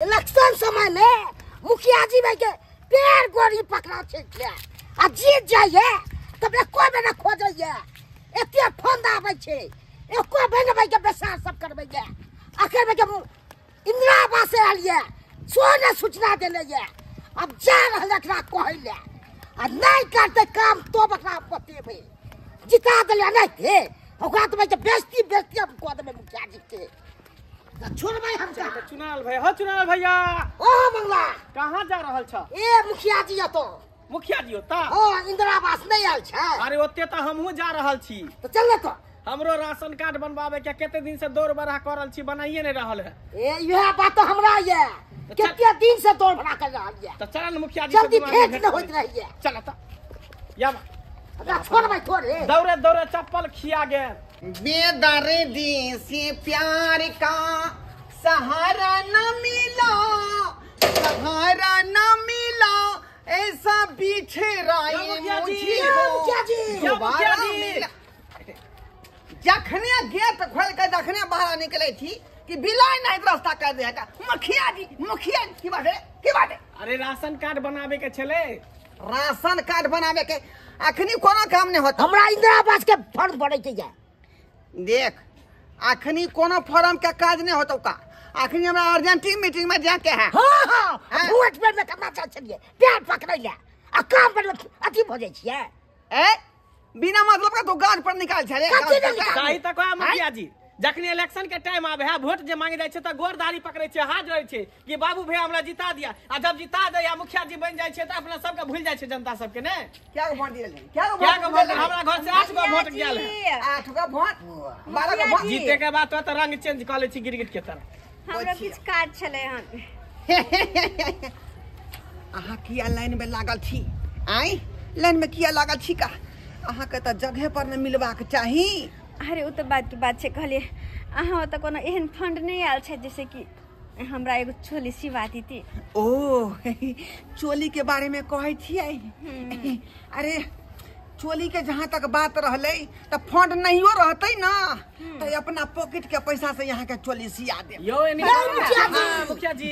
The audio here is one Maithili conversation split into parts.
इलेक्शन समय में मुखिया जी भाई के पैर गोरी पकड़ा छै आ जीत जाइए तब एको बेर न खोजैए, एते फंड आबै छै, एको बेर भाई के बेसार सब करबैए। आखिर भाई के इंदिरा आवास आयल ये सो ने सूचना देने ये, अब जा रहल एकरा कहै ले आ नहीं करते काम तो एकरा बतेबै। जिता देलियै नहीं थे ओकरा तो भाई के बेइज्जती बेइज्जती हम कऽ देबै मुखिया जी के। छोड़बै हम चुनाल भैया। हो चुनाल भैया, ओ मंगला कहाँ जा रहल छ? ए मुखिया जी एतो। मुखिया जी ओता? हां, इंदिरा आवास नहीं आयल छै। अरे ओते त हमहू जा रहल छी। तो चल तो हमरो राशन कार्ड बनवावे के कते दिन से दौड़ बड़ा कर रहल छी, बनाइए नहीं रहल है। ए इहे बात तो हमरा ये कते दिन से दौड़ बड़ा कर रहल ये। तो चल न मुखिया जी जल्दी भेंट न होइत रहिए। चल त या हमरा छोड़बै थोड़े। दौड़े दौड़े चप्पल खिया गेल। बेदर्दी से प्यार का सहारा न मिला, सहारा न मिला, ऐसा बिछड़ा मुझे दोबारा मिला। जखने गेट खोल के जखने बाहर निकले थी कि बिलाई नहीं रास्ता कर देगा। मुखिया जी मुखिया जी की बात है, की बात है? अरे राशन कार्ड बनावे के छले। राशन कार्ड बनावे के अखनी कोनो काम नहीं होता। हमरा इंदिरा आवास के फॉर्म भरे के या देख, अखनी कोनो फॉर्म के काज नहीं होता का। अखनी हमरा अर्जेंट मीटिंग में जाके है। हां हां, वोट पे में करना चाह छलिए पैर पकड़ै ले आ काम पर अथी भ जाइ छियै। ए बिना मतलब का तो गाज पर निकाल छले। सही त कह मुखिया जी, जखनी इलेक्शन के टाइम आवे है वोट जे मांगे जाय छै त गोर दाढ़ी पकड़ै छै, हाथ जोड़ै छै कि बाबू भैया हमरा जिता दिया, आ जब जिता दे या मुखिया जी बन जाय छै त अपना सबके भूल जाय छै जनता सबके ने। क्या वोट दियल? क्या वोट? हमरा घर से 8 गो वोट गेल है। 8 गो वोट, 12 गो वोट। जीते के बाद तो रंग चेंज क लै छी गिरगिट के तरह। हमरा किछ काज छलै हन। अहाँ किया लाइन में लागल छी? आइ लाइन में किया लागल छी का? अहाँ के त जगह पर न मिलबाक चाही। अरे ओ तो बात के बात छै, कहलिए अहाँ ओतऽ कोनो एहन फंड नहीं आयल छै जैसे कि हमरा एगो चोली सिवा दीती। ओ चोली के बारे में कहै छियै? अरे चोली के जहाँ तक बात रहलै त फंड नहियो रहतै ना त अपना पॉकेट के पैसा से यहाँ के चोली सिया देब। यो मुखिया जी,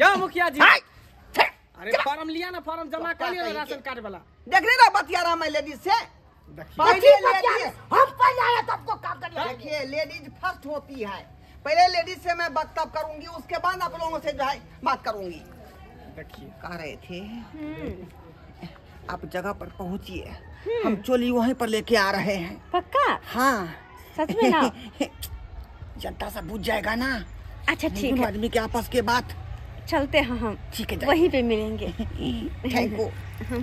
यो मुखिया जी, अरे फॉर्म लिया ना, फॉर्म जमा कर लिया राशन कार्ड वाला। देखने ना बतिया रहा मैं लेडीज से। देखिए हम पहले आया तो आपको काम करना। देखिए लेडीज फर्स्ट होती है, पहले लेडीज से मैं वक्तव्य करूंगी उसके बाद आप लोगों से जो है बात करूंगी। देखिए कह रहे थे आप जगह पर पहुंचिए, हम चोली वहीं पर लेके आ रहे हैं। पक्का? हाँ सच में ना? जनता सब बुझ जाएगा ना। अच्छा ठीक है, आदमी के आपस के बात। चलते हैं हम, ठीक है वहीं पे मिलेंगे। Thank you,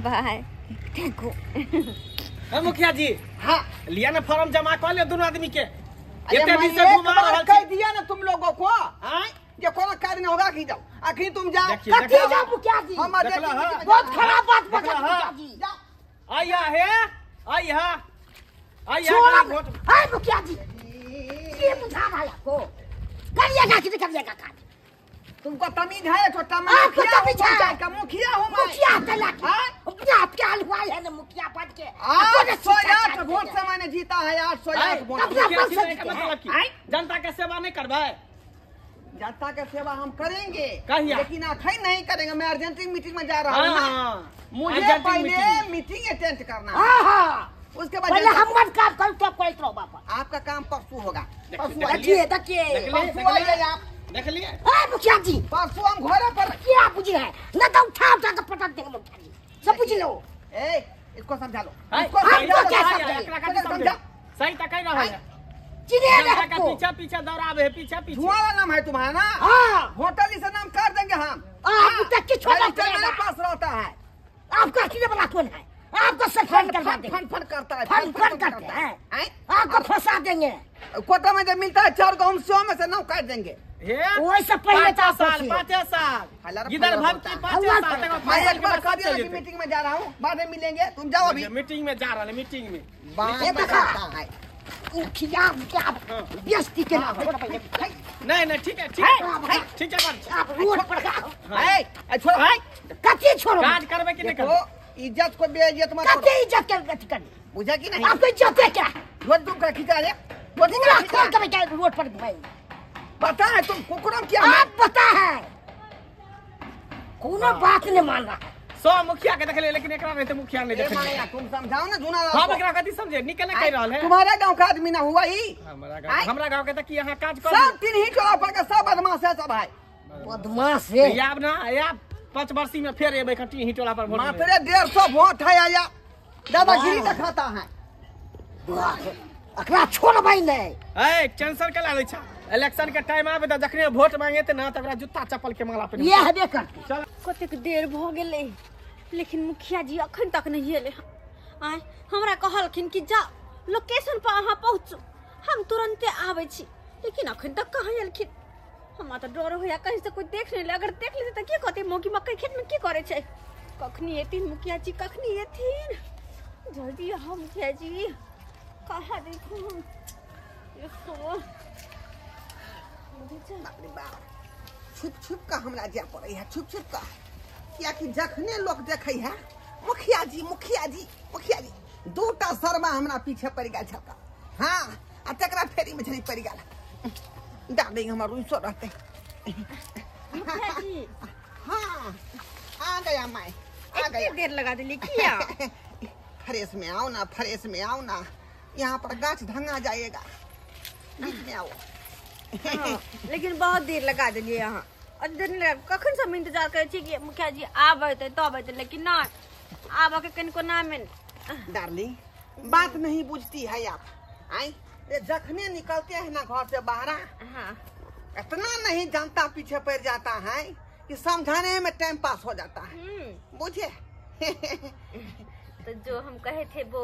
bye. Thank you. मुखिया जी हाँ लिया ना फॉर्म जमा कर लिया दोनों आदमी के। इतने दिन से घुमा रहल कह दिया ना तुम लोगों को ये कोनो कार्य नहीं होगा कि जाओ आखिर तुम जाओ। कथी जाओ मुखिया जी? हम बहुत खराब बात बता मुखिया जी। आया है आया आया वोट। हाय मुखिया जी ये बुझा भाई आपको करिएगा कि करिएगा काम? तुमको तमीज है छोटा? मैं मुखिया हूं, मुखिया हूं मैं। मुखिया चला के अपना आप क्या हुआ है ना मुखिया पद के 808 वोट से मैंने जीता है। 808 वोट। मतलब की जनता के सेवा नहीं करबै? जनता के सेवा हम करेंगे लेकिन आखिर नहीं करेंगे। मैं अर्जेंट मीटिंग में जा रहा हूँ, मुझे पहले मीटिंग अटेंड करना है, उसके बाद पहले हम काम करूं तो आपको बाबा। आपका काम परसों होगा। देखिए देखिए परसों आइए आप। देख लिए मुखिया जी परसों हम घर पर क्या बुझे है ना तो उठा उठा के पटक देंगे मुखिया जी, सब बुझ लो। ए इसको समझा लो, इसको समझा। सही तक कह रहा है चिन्हे का पीछा पीछा दौड़ावे है, पीछा पीछे। धुआं नाम है तुम्हारा ना? हां होटल इसे नाम कर देंगे हम। आप तक की छोड़ा मेरे पास रहता है। आपका अकेले वाला कौन है? आपको सब फन करवा देंगे। फन फन करता है, फन फन करता है, आपको फंसा देंगे। कोटा में जब मिलता है 4 गो हम 100 में से 9 काट देंगे। वैसे पहले 5 साल 5 साल इधर भव की 5 साल तक। मैं एक बार कह दिया कि मीटिंग में जा रहा हूँ, बाद में मिलेंगे। तुम जाओ अभी मीटिंग में जा रहा है। मीटिंग में मुखिया क्या बेइज्जती के ना नहीं नहीं ठीक है ठीक है ठीक है। आप रोड पर ए छोड़ो भाई, कथी छोड़ो? काज करबे कि नहीं करबे? इज्जत को बेइज्जत मत करो। कथी इज्जत के गति करनी बुझा कि नहीं? आपको इज्जत है क्या? रोड तुम का खींचा ले, रोड पर घुमाएंगे। पता है तुम कुकुरम क्या? आप पता है कोनो बात नहीं मान रहा है। सौ मुखिया के देखले लेकिन एकरा रहते मुखिया नहीं देखले। माया तुम समझाओ ना जूना हम एकरा कथी समझे निकल कह रहल है। तुम्हारा गांव का आदमी ना हुआ ही। हमरा गांव के त की यहां काज कर सब तीन ही टोला पर के सब बदमाश है सब है बदमाश है। याब ना याब 5 वर्षी में फेर एबै खटी ही टोला पर वोट मात्र 150 वोट है आया दादागिरी दिखाता है। एकरा छोड़बै नहीं। ए टेंशन के ला लै छा इलेक्शन के टाइम आबे त जखने वोट मांगे त ना तकरा जुत्ता चप्पल के माला पे ये हबे कर। चल कतेक देर भ गेलै लेकिन मुखिया जी अखन तक नहीं एले। आय हमरा कहलखिन कि जा लोकेशन पर अहाँ पहुँचू हम तुरंते आबै छी लेकिन अखन तक कहाँ एलखिन। हमरा त डर होया कहीं से कोई देख नहीं ले अगर देख लेते त की कहते मौकी मकई खेत में की करे छै। कखनी एथिन मुखिया जी कखनी एथिन जल्दी आओ मुखिया जी। कहाँ देखू छुप छुप का हमरा जाय पड़े है छुप छुप का कियाकि जखने लोग देखे है मुखिया जी मुखिया जी मुखिया जी दूटा शर्मा हमरा पीछे पड़ गेल छल। हाँ आ तकरा फेरी में झड़ी पड़ गेल डार्लिंग हमर रुसो रहते। मुखिया जी हाँ आ गया मैं आ गया। देर लगा देली किया। फ्रेश में आओ ना फ्रेश में आओ ना यहाँ पर गाछ धंगा जाएगा बीच में आओ। हाँ, लेकिन बहुत देर लगा देलिए यहाँ और देर नहीं लगा कखन से हम इंतजार करे छी कि मुखिया जी आबे तब अयतै लेकिन ना आबे के कनिको नाम डार्लिंग बात नहीं बुझती है आप आई जखने निकलते हैं ना घर से बाहर। हाँ। इतना नहीं जनता पीछे पड़ जाता है कि समझाने में टाइम पास हो जाता है बुझे। तो जो हम कहे थे वो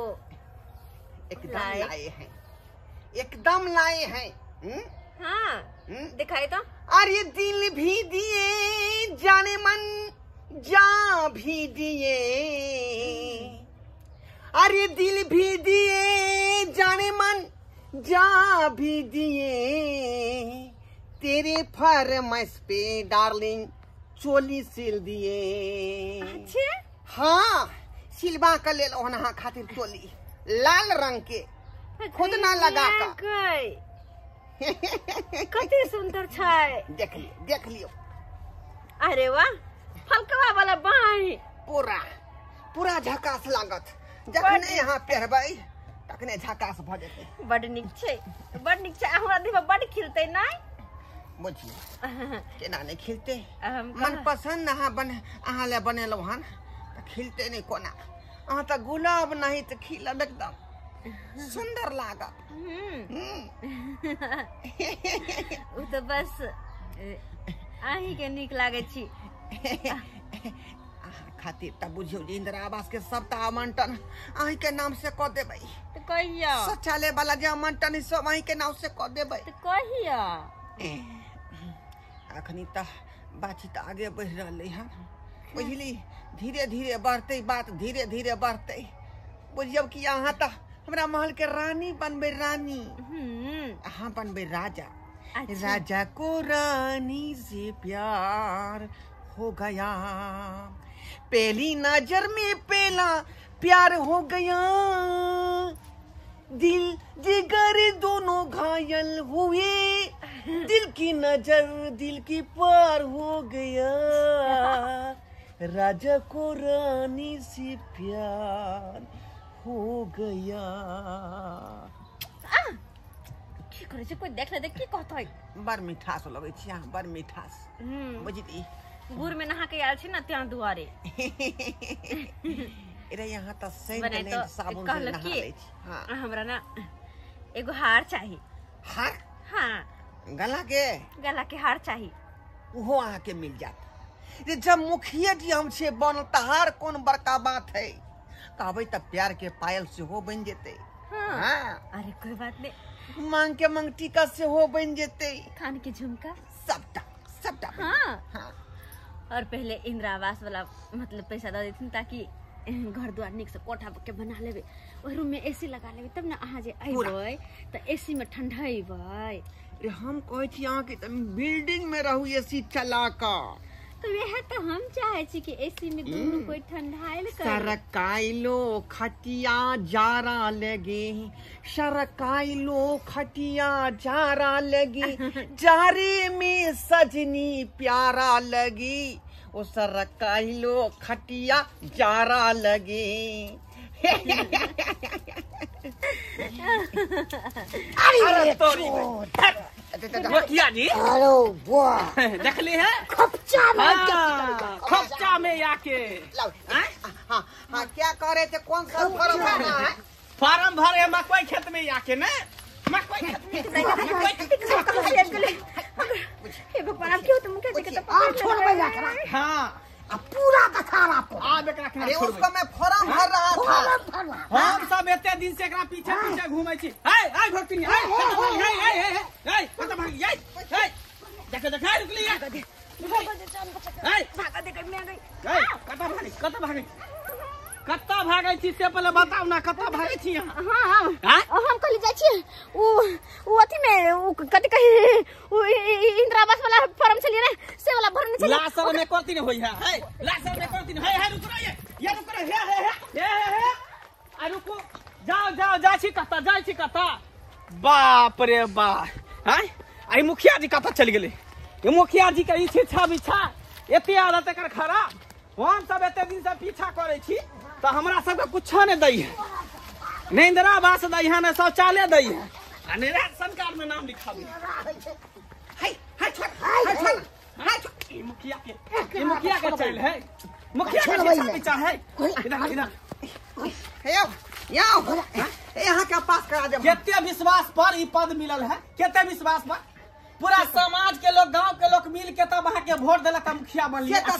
एकदम लाए हैं एकदम लाए हैं। हाँ दिखाई तो। अरे दिल भी दिए जाने मन जा भी दिए अरे दिल भी दिए जाने मन जा भी दिए तेरे फरमाइश पे डार्लिंग चोली सिल दिए। अच्छे हाँ सिलवा कर ले लो ना खातिर चोली लाल रंग के खुद ना लगा का कते सुंदर छै देख लियो देख लियो। अरे वाह फलकवा वाला बाई पूरा पूरा झकास लागत जखने यहाँ पहरबै तखने झकास भ जेतै। बड नीक छै बड नीक छै हमरा देह में बड खिलतै नै बुझियो केना नै खिलतै मन पसंद अहाँ बने अहाँ ले बनेलौ हन त खिलतै नै कोना अहाँ त गुलाब नहीं त खिलब एकदम सुंदर लागत। उ त बस अहीं के नीक लागै छी। अहाँ खातिर त बुझियौ जे इंदिरा आवास के सबटा आवंटन अहीं के नाम से क देबै। त कहिया शौचालय वाला जे आवंटन सब अहीं के नाम से क देबै। त कहिया अखनी त बातचीत आगे बढ़ि रहलै हन बुझली धीरे धीरे बढ़तै बात धीरे धीरे बढ़तै बुझियौ कि अहाँ त हमरा महल के रानी बनबै रानी अहाँ बनबै राजा। अच्छा। राजा को रानी से प्यार हो गया पहली नजर में पहला प्यार हो गया दिल जिगर दोनों घायल हुए दिल की नजर दिल की पार हो गया राजा को रानी से प्यार हो गया। की करै छै कोई देख ले की कहतै। बड़ मिठास लगै छै अहाँ बड़ मिठास बुझली गुड़ में नहा के आयल छी ना त्यां दुआरे। अरे यहाँ त सेंट नहीं साबुन से नहा लै छी। हां हमरा ना एगो हार चाही। हार? हां गला के हार चाही। उहो अहाँ के मिल जात रे जब मुखिया जी हम छे बनल त हार कोन बड़का बात है कहबै त प्यार के पायल सेहो बन जेतै। हाँ। अरे कोई बात नहीं मांग के मंगटीका सेहो बन जेतै कान के झुमका सबटा सबटा। हाँ। हाँ। और पहले इंदिरा आवास वाला मतलब पैसा दे देथिन ताकि घर द्वार निक से कोठा के बना लेबे ओहि रूम में एसी लगा लेबे तब ना अहाँ जे अइबै त एसी में ठंडैबै। रे हम कहै छी अहाँ के बिल्डिंग में रहू एसी चला क तो वह तो हम चाहे छी कि एसी में दोनों कोई ठंडाइल कर। सरकाइलो खटिया जारा लगे सरकाइलो खटिया जारा लगे जारे में सजनी प्यारा लगी ओ सरकाइलो खटिया जारा लगे। अरे तोरी मुखिया जी, अरे वाह देखली है खपचा में, खपचा में आके। हाँ हाँ क्या कह रहे थे, कौन सा फॉर्म भरना है? फॉर्म भरे मकई खेत में आके ना, मकई खेत में। हे भगवान, अब क्यों तुम मुखिया जी के तो और छोड़बै एकरा। हां अब पूरा देखारा पर आब एकरा के अरे उसको मैं फॉर्म भर रहा था। हम सब एते दिन से एकरा पीछे पीछे घूमै छी। हे हे घोटनी, हे हे हे हे हे कत भाग गई, हे देखो देखो रुकली है। भागो भागो दे मैं गई। हे कत भागै, कत भागै, कत भागै छी से पहले बताउ ना, कत भागै छी अहाँ? हां हां हम कहली जाइ छी उ अथी में उ कथि कही उ इंदिरा आवास वाला फॉर्म छलिए ने से वाला भरने छलिए। लासर में करती ने होई है, हे लासर में करती ने, हे हे रुक रे, ये रुक रे, हे हे हे हे हे आ रुको, जाओ जाओ, जाइ छी कत, जाइ छी कत। बाप रे बाप, हैं आई मुखिया जी कत चल गेलै? ये मुखिया जी के ई छिछा बिछा एते आदत एकर खराब। हम सब एते दिन से पीछा करै छी त हमरा सबके कुछो नै दै है, ने इंदिरा आवास दै है, ने शौचालय दै है, आ ने राशन कार्ड में नाम लिखाबी। हाय हाय छोड़, हाय छोड़, हाय छोड़। ई मुखिया के, ई मुखिया के चल है, मुखिया के छिछा बिछा है। इधर इधर हे आओ, यहाँ के पास करा दे। केते विश्वास पर ई पद मिलल है, केते विश्वास पर पूरा समाज के लोग, गांव के लोग मिल के तब अहाँ के वोट देलक त मुखिया बनलियै। तब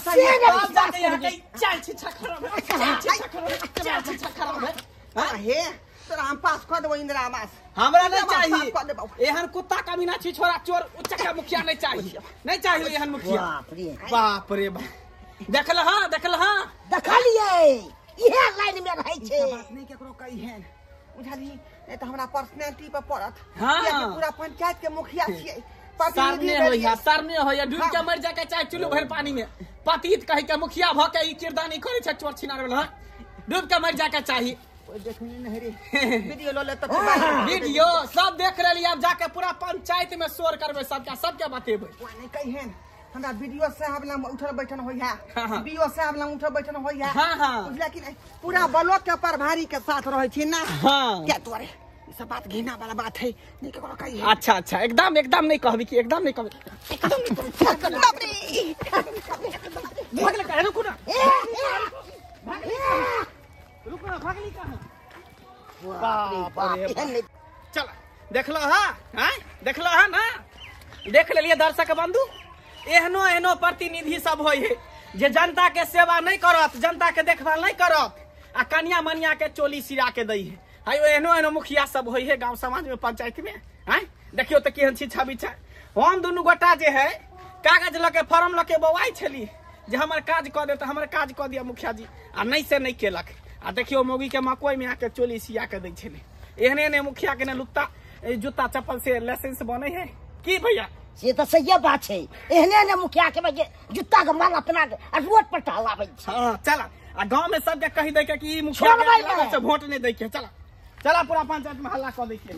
जाके यहाँ के चाल छिछा खराब है, चाल छिछा खराब है, चाल छिछा खराब है। हां हे तोरा हम पास कर देबो इंदिरा आवास। हमरा नहीं चाहिए एहन कुत्ता कमीना छिछोरा चोर उच्चका मुखिया नहीं चाहिए, नहीं चाहिए एहन मुखिया। बाप रे बाप रे बाप, देखल हां देखल हां देखलियै इहे लाइन में रहै छै। बात नहीं केकरो कही है बुझलियै, नहीं त हमरा पर्सनालिटी पर पड़त। हां पूरा पंचायत के मुखिया छियै। सरने होइया, सरने होइया, डूब के मर जाके चाहे चुल्लू भर पानी में। पतित कहि के मुखिया भ के ई किरदानी करै छै चोर छिनार वाला, डूब के मर जाके चाही। ओइ देखनी नहीं रे वीडियो ल ले त वीडियो सब देख रहली। अब जाके पूरा पंचायत में शोर करबै, सबके सबके बतेबै। नहीं कहिहन हमरा वीडियो साहब लंग उठल बैठन होइया, बीओ साहब लंग उठल बैठन होइया। हां हां बुझला कि नहीं, पूरा ब्लॉक के प्रभारी के साथ रहै छी ना। हां क्या तोरे सब बात घिना वाला बात है, नहीं केकरो कही है। अच्छा अच्छा, एकदम एकदम नहीं कहबी कि एकदम नहीं कहबी, एकदम नहीं कहबी। भागले काहे? रुकू ना, रुकू ना, भागली कहां? बाप रे, चल देखलो हां, हैं देखलो हां ना, देख लेलिए दर्शक बंधु। एहनो एहनो प्रतिनिधि सब होय है जे जनता के सेवा नहीं करत, जनता के देखभाल नहीं करत, आ कनिया मनिया के चोली सिरा के दै है। हाय एहनो एहनो मुखिया सब होय है गांव समाज में, पंचायत में। हैं देखियो त केहन छिछा बिछा। हम दुनू गोटा जे है कागज लके फॉर्म लके बौआइ छली जे हमर काज क दे त हमर काज क दिया मुखिया जी, आ नहीं से नहीं केलक। आ देखियो मौगी के मकई में आके चोली सिया के दै छलै। एहने एहने मुखिया के ने लुत्ता जूता चप्पल से लाइसेंस बने है की भैया? से त सही बात छै, एहने ने मुखिया के जूता के माला अपना के रोड पर टहलाबै छै। हां चल, आ गांव में सबके कहि दै के कि ई मुखिया के वोट नहीं दै के। चला चला पूरा पंचायत में हल्ला क दै के।